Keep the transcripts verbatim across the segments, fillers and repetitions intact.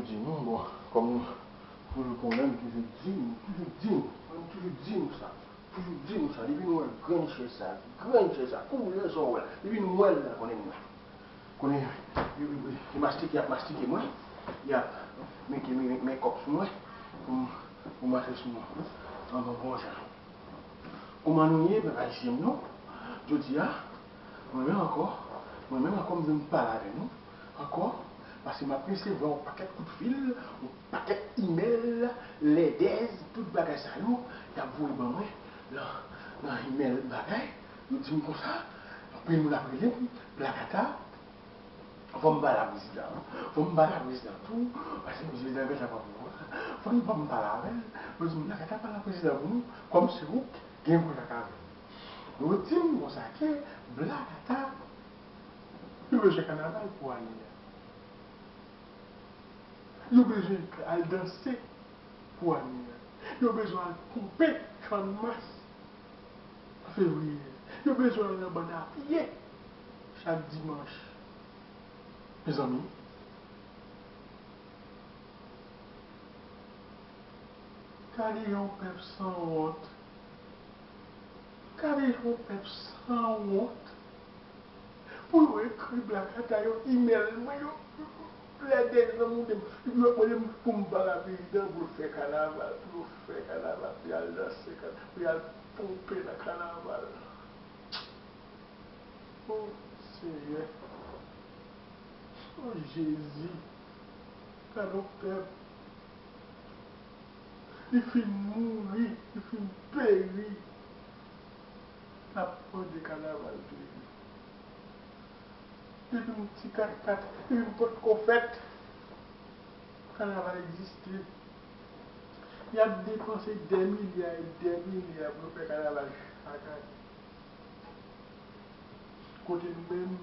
Di nou, bon, kòm nou toujou konnen, m toujou di nou, toujou di nou, m toujou di nou sa, toujou di nou sa, depi nou wè grenn chèz sa, grenn chèz sa, koulè sa w wè, depi nou wè l la, konnen m wè. Konnen, e, e, e, e mastike, y ap mastike mwen, y ap mete men, men kòk sou mwen, pou m, pou m mache sou mwen, an bon konsa. Kòman nou ye, pèp ayisyen m yo? Jodi a, mwen menm ankò, mwen menm ankò, m vin pale avè nou ankò, paske m ap resevwa yon pakèt kout fil, yon pakèt imèl, lèdèz, tout bagay sa yo, y ap voye ban mwen nan, nan imèl bagay. Yo di m konsa, anpil moun ap rele m, Blakata, fò m pale a prezidan an. Fò m pale a prezidan tou, paske prezidan gentan pran pouvwa. Fò m, fò m pale avè l. Mwen di m, Blakata, pale a prezidan pou nou, kòm se ou k gen kontak avè l. Yo di m konsa ke Blakata, yo bezwen kanaval pou ane a. Yo bezwen al danse pou ane a. Yo bezwen al ponpe Channmas an fevriye. Yo bezwen al nan bann a pye chak dimanch. Mezanmi, gade yon pèp sanwont. Gade yon pèp sanwont. Pou yo ekri Blakata, yo imèl mwen, yo lèdèz nan moude m, epi yo ap mande m pou m pale a prezidan pou yo fè kanaval, pou yo fè kanaval, pou y al danse, pou y al ponpe nan kanaval. O Senyè, o Jezi, gade yon pèp. Li fin mouri, li fin peri. N ap mande kanaval peri. Depi m ti katkat, depi m potko fèt, kanaval egziste. Y ap depanse dè milya e dè milya pou yo fè kanaval chak ane. Kote nou menm,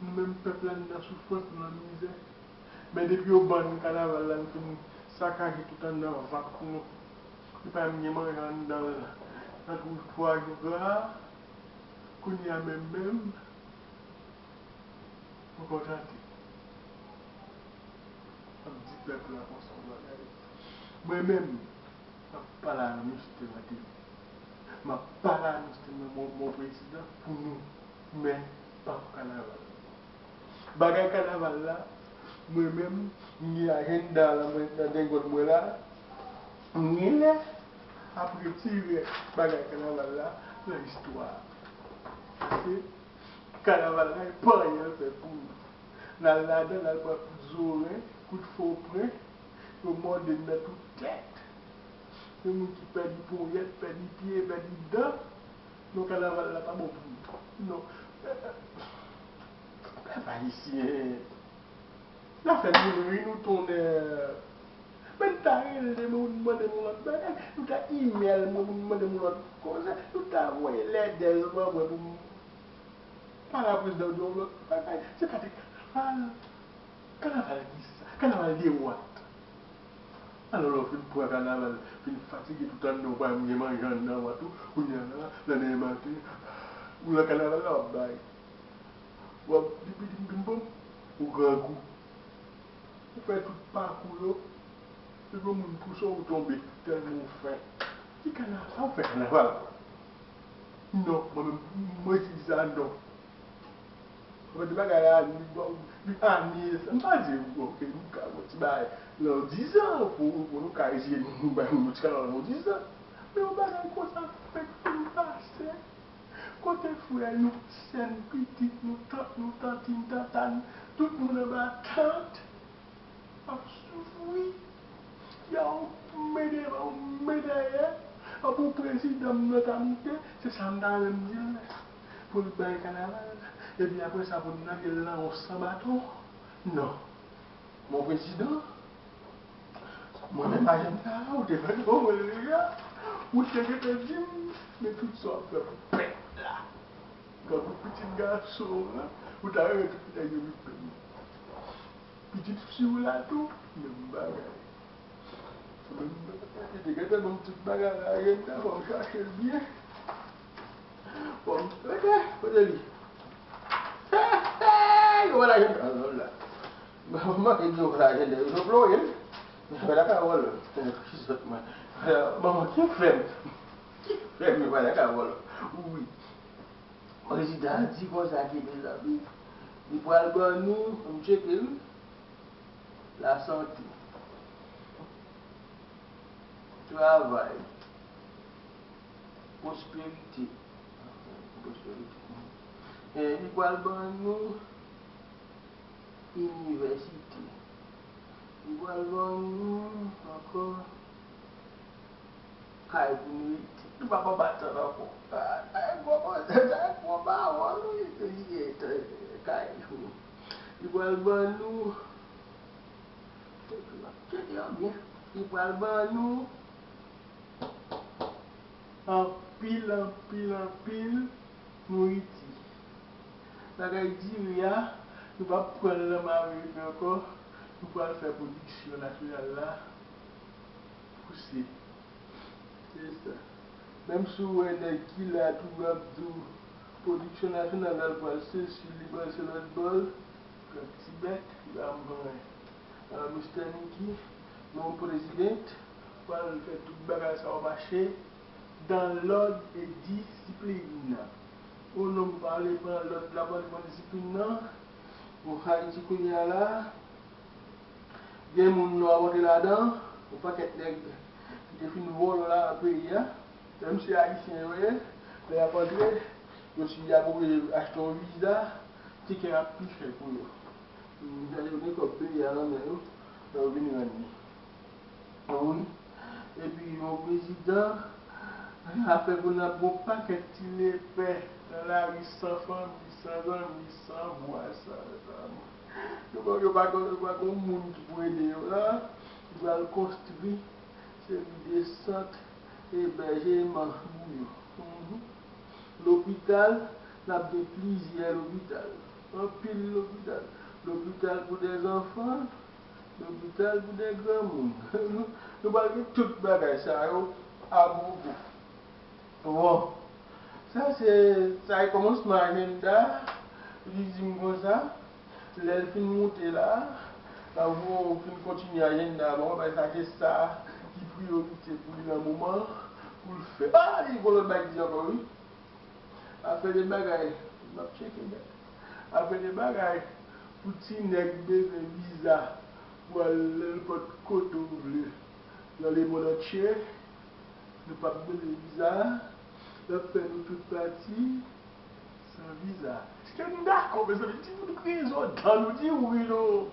nou menm pèp la, nou nan soufrans, nou nan mizè. Men depi yo ban nou kanaval la, nou fin sakaje tout anndan vant nou. Nou pa menm gen manje anndan l. Nan twou twa jou gra, kounye a menm menm, nou kontante. M ap di pèp la konsa yon bagay. Mwen menm, m ap pale a nou sou tèlè tèlè. M ap pale a nou sou tèlè, mon, mon prezidan, pou nou, men pa pou kanaval. Bagay kanaval la, mwen menm, m gen ajanda la, mwen, nan dengòt mwen la, m gen lè ap retire bagay kanaval la nan istwa. Paske kanaval la, e pa anyen l fè pou nou. N al ladan, n al pran kout zoren, kout fopren, yo mòde n nan tout tèt. Gen moun ki pèdi ponyèt, pèdi pye, pèdi dan. Non, kanaval la pa bon pou nou. Non. Pèp ayisyen, n a fè nou ri, nou tonnè. Men n ta rele mwen pou n mande m yon lòt bagay. Nou ta imèl mwen pou n mande m yon lòt koze. Nou ta voye lèdèz ban mwen pou m pale a prezidan di yon lòt bagay. Se pa de kanaval. Kanaval kisa? Kanaval de wat. Alò, lè w fin pran kanaval, fin fatige tout anndan, ou pa menm gen manje anndan vant ou, kounye a la, lanndemen maten, ou nan kanaval la, w ap bay. W ap di pitit m vin ban m, ou grangou. Ou fè tout pakou yo, epi yon moun pouse w, ou tonbe, tèlman ou fen. Ki kanaval? Sa ou fè kanaval? Non, mwen menm, mwen di sa non. Mwen di bagay la, li bon, li ane, m pa di, ok, m ka fè yon ti bagay, nan dizan, pou, pou nou ka eseye, nou bay moun yon ti kanaval nan dizan. Men yon bagay konsa fèk fin pase. Kote frè nou, sè n, pitit nou, tant nou, tantin, tantan, tout moun anba tant ap soufri. Y a yon men devan, yon men dèyè. Anpil prezidan m nan ta moute, se sa m ta renmen di l. Pou l bay kanaval. Epi apre sa, pou n lage l nan yon san baton. Non. Mon prezidan, mwen menm ajanda a, ou te fè l ban mwen deja. Ou te gentan di m, men tout sa w ap fè pou pèp la. Tankou pitit gason w lan, ou ta renmen tout nèg yo vin plenn. Pitit fi w la tou, menm bagay. Menm bagay. Li te gentan ban m tout bagay la, ajanda, fò m chache l byen. Fò m, kote, kote li? Hey, hey, yo wè l ajanda, oh la la. Manke di yo pran ajanda yo, yo plore m. Yo pa dakò avè l. Ki sòt mwen. Manman, ki fè m? Ki fè m yo pa dakò avè l? Wi. Prezidan an di konsa ke, mezanmi, li pral ban nou, ann tcheke, wi, lasante, travay, pwosperite. Pwosperite. E li pral ban nou inivèsite. Li pral ban nou ankò kay pou nou rete. Nou pa pran batant ankò. Sa e gwo koze, sa e gwo pawòl, wi. Kay. Li pral ban nou, tcheke yo byen. Li pral ban nou anpil, anpil, anpil nouriti. Bagay diri a, nou p ap pran l nan mare epi ankò, nou pral fè pwodiksyon nasyonal la pouse. Se sa. Menm si w wè nèg ki la tou ap di w pwodiksyon nasyonal la, l pral sezi, li pral se lòt bò l, kòm ti bèt, li pa konprann anyen. Alò, Mistè Niki, nou prezidan, pral fè tout bagay sa yo mache dans l'ordre et discipline. Yon nonm pa vle pran lòd la, pa vle pran disiplin nan. Bon, Ayiti kounye a la, gen moun nò ap antre ladan, yon pakèt nèg ki te fin vòlò la nan peyi a. Menm si ayisyen yo ye, lè y ap antre, yo si y ap oblije achte yon viza, tikè ap pi chè pou yo. Yo gen kòb peyi a nan men yo, lè yo vin rann li. Wi. Epi yon prezidan, afè pou n ap gon pakèt ti lepè nan lari san fanmi, san zanmi, san vwaz, san zanmi. Yo pa, yo pa, yo pa gon moun ki pou ede yo la. Yo pral konstwi seri de sant ebèjeman pou yo. Mhm. Lopital, n ap gen plizyè lopital. Anpil lopital. Lopital pou dèzanfan, lopital pou dè granmoun. Nou, nou pral gen tout bagay sa yo a gogo. Bon, sa se, sa e kòmansman ajanda, li di m konsa, lè l fin moute la, l ap voye w fin kontinye ajanda, bon, bagay sa se sa ki priyorite pou li nan moman, pou l fè. Ah, li gon lòt bagay di ankò, wi. Afè de bagay, m ap tcheke nèt. Afè de bagay, pou ti nèg bezwen viza pou al nenpòt kote w vle nan lemonn antye, nou p ap bezwen viza, l ap fè nou tout pati san viza. Èske nou dakò, mezanmi? Di nou kreye zòt dan nou, di wi non.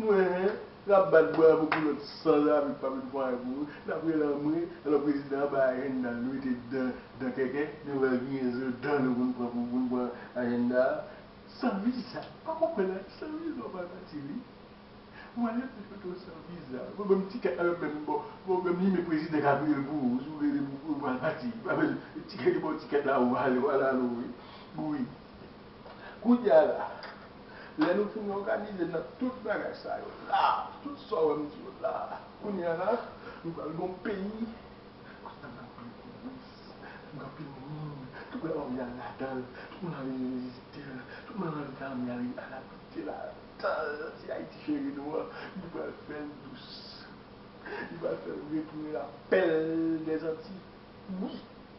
Mwen, n ap bat bravo pou lòt sanzave k pa vin fè anyen pou nou. N ap rele anmwe, alò prezidan an bay ajanda l, nou rete dan, dan kèkè, nou va griyen zo dan nou pou n pran, pou, pou n pran ajanda a. San viza, pa konprann, san viza w pa pati wi. Mwen, lè tout kote w san viza, bon, menm tikèt la, menm, bon, bon, menm nimewo prezidan k ap rele pou ou, si w rele pou, pou, pou al pati, pa bezwen, tikèt, li ba w tikèt la, ou ale, ou ale, ale, wi. Wi. Kounye a la, lè nou fin òganize nan tout bagay sa yo la, tout sa w wè m di w la, kounye a la, nou pral gen yon peyi kote n ap gen anpil komès, n ap gen anpil moun, tout moun ap anvi al ladan l, tout moun ap anvi vizite l, tout moun ap anvi al abite ladan l. Se Ayiti cheri nou an, li pral fè l dous. Li pral fè l retounen lapèl dèzanti. Wi,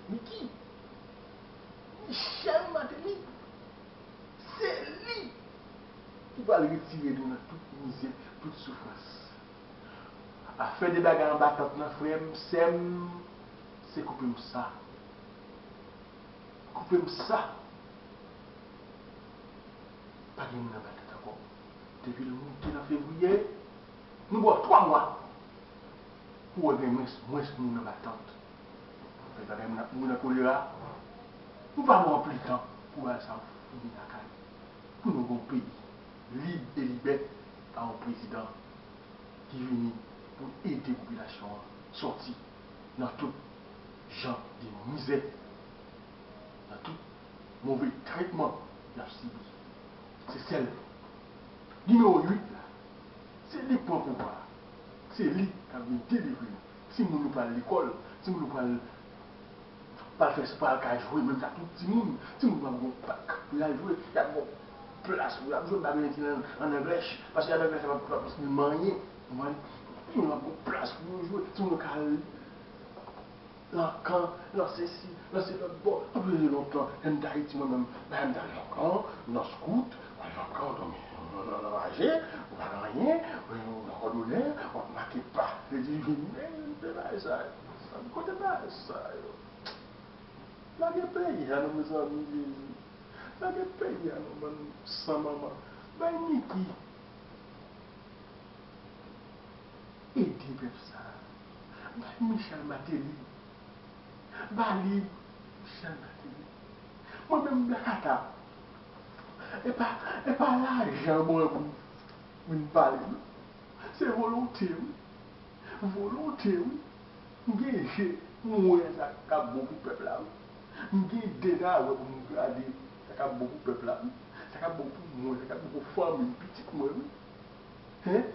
Niki, Michel Martelly, se li ki pral retire nou nan tout mizè, tout soufrans. Afè de bagay anba tant nan, frè m, sè m, se koupe m sa. Koupe m sa. Pa gen moun anba tant ankò. Depi l moute nan fevriye, nou ba w twa mwa pou w wè gen mwens, mwens moun anba tant. Fè bagay moun ap mouri nan kolera. Nou pa ba w anpil tan pou bagay sa yo fini lakay. Pou nou gen yon peyi lib e libè pa yon prezidan ki vini pou ede popilasyon an sòti nan tout jan de mizè, nan tout move tretman y ap sibi. Se sèl nimewo uit la, se li k pran pouvwa a. Se li k ap vin delivre nou. Timoun nou pral lekòl, timoun nou pral pral fè spò, al ka jwe, menm jan tout timoun. Timoun pral gon pak pou y al jwe, y ap gon plas pou y ap jwe, m pa bezwen di l an, an anglè, paske an anglè, sa p ap, p ap, p ap manyen. Ou konprann? Yon lòt gwo plas pou yo jwe, si nou ka al nan kan, nan sesi, nan se lòt bò. Anpil de lontan, lè m t Ayiti, mwen menm, bagay m t al nan kan, nan skout, w al nan kan, w dòmi nan, nan, nan raje, ou pa gen anyen, ou nan kòdonè, w ap make pa. Se di vin, men, men bagay sa yo. Kote bagay sa yo? Lage peyi a non, mezanmi, Jezi. Lage peyi a non, bann san manman. Bay Niki. Ede pèp sa a. Bay Michel Martelly. Ba li Michel Martelly. Mwen menm Black Ata. E pa, e pa lajan mwen pou m vin pale, non. Se volonte, wi. Volonte, wi. M gen je, m wè sa k ap bon pou pèp la, wi. M gen de nan wè pou m gade sa k ap bon pou pèp la, wi. Sa k ap bon pou mwen, sa k ap bon pou fanmi m, pitit mwen, wi. Hen?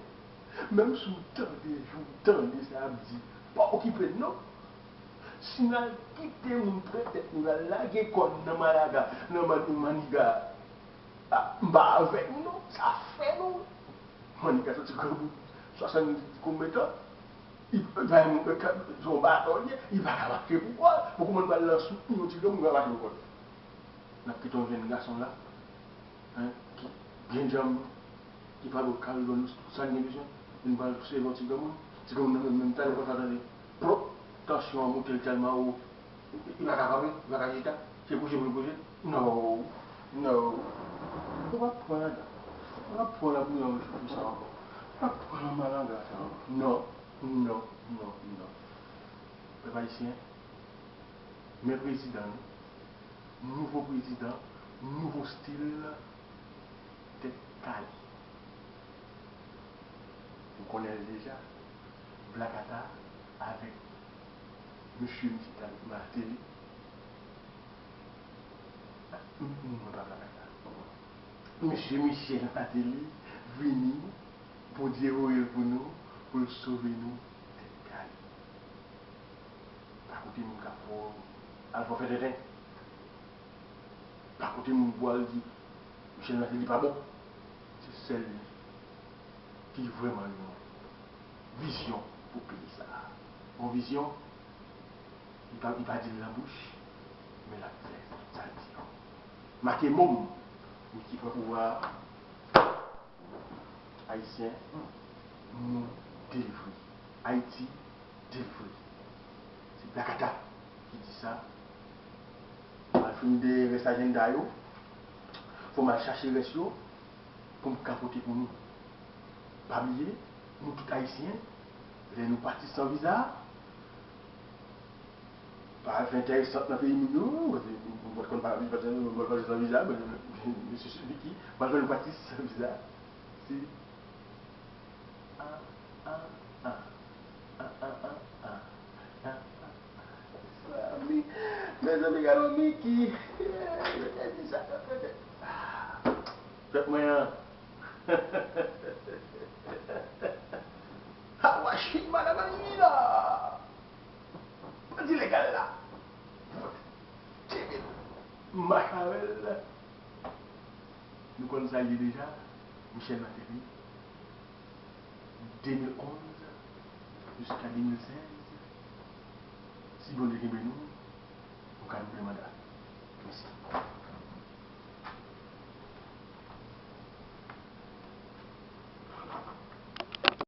Menm si w tande, si w tande sa y ap di, pa okipe l, non. Si n al kite moun pran tèt nou, n al lage kò n nan Malaga, nan Man-, Maniga, a, m pa avèk nou, non. Sa fè nou. Maniga soti grangou, swasanndiz konbyen tan, li pa yon, se yon baton li ye, li pa ka mache pou kò l. Bon, kòman n pral nan soutni yon ti granmoun ki pa mache pou kò l? N ap kite yon jèn gason la, hen, ki byen djanm, ki pa dwe kal jwenn tout sa l gen bezwen, vin pral seve yon ti granmoun. Ti granmoun nan menm, menm talè konsa, tande, plop, tansyon an monte l tèlman wo, li pa ka kanpe, li pa ka chita. Se kouche pou l kouche. No, no. Ou p ap pran ladan. Ou p ap pran labouyon yo sou sa ankò. Ou p ap pran malanga sa ankò. Non, non, non, non. Pèp ayisyen, men prezidan nou. Nouvo prezidan, nouvo stil, tèt kale. Ou konnen l deja. Black Ata avèk mesye Michel Martelly. M, m, mwen pa Black Ata. Mesye Michel Martelly vini, Bondye voye l pou nou, pou l sove nou, tèt kale. Pa koute moun k ap fè w al fè w fè tenten. Pa koute moun pou al di Michel Martelly pa bon. Se sèl li ki vrèman gen yon vizyon pou peyi sa a. Yon vizyon, li pa, li pa di l nan bouch, men l ap fè sa l di yo. Make mo m, wi, ki pran pouvwa a. Ayisyen, nou delivre. Ayiti delivre. Se Black Ata ki di sa. Fò m al fini de rès ajanda yo. Fò m al chache rès yo pou m ka pote pou nou. Pa bliye, nou tout Ayisyen, lè nou pati san viza, pa al fè entèresan nan peyi moun yo, paske nou pa t konn pale, nou pa t konn pale san viza, men mesye Silviki pral fè nou pati san viza. Si. Ah, ah, ah. Ah, ah, ah, ah. Ah, ah, ah. Mezanmi, mezanmi, gade Miki. Yo te di sa, yo te di. Ah. Pèp mwen an. Hawashi, madanm Anina. Bandi legal la. Tchibit. Makarèl. Nou konn sa l ye deja. Michel Martelly. De mil onz jiska de mil sèz. Si Bondye kenbe nou, nou ka rive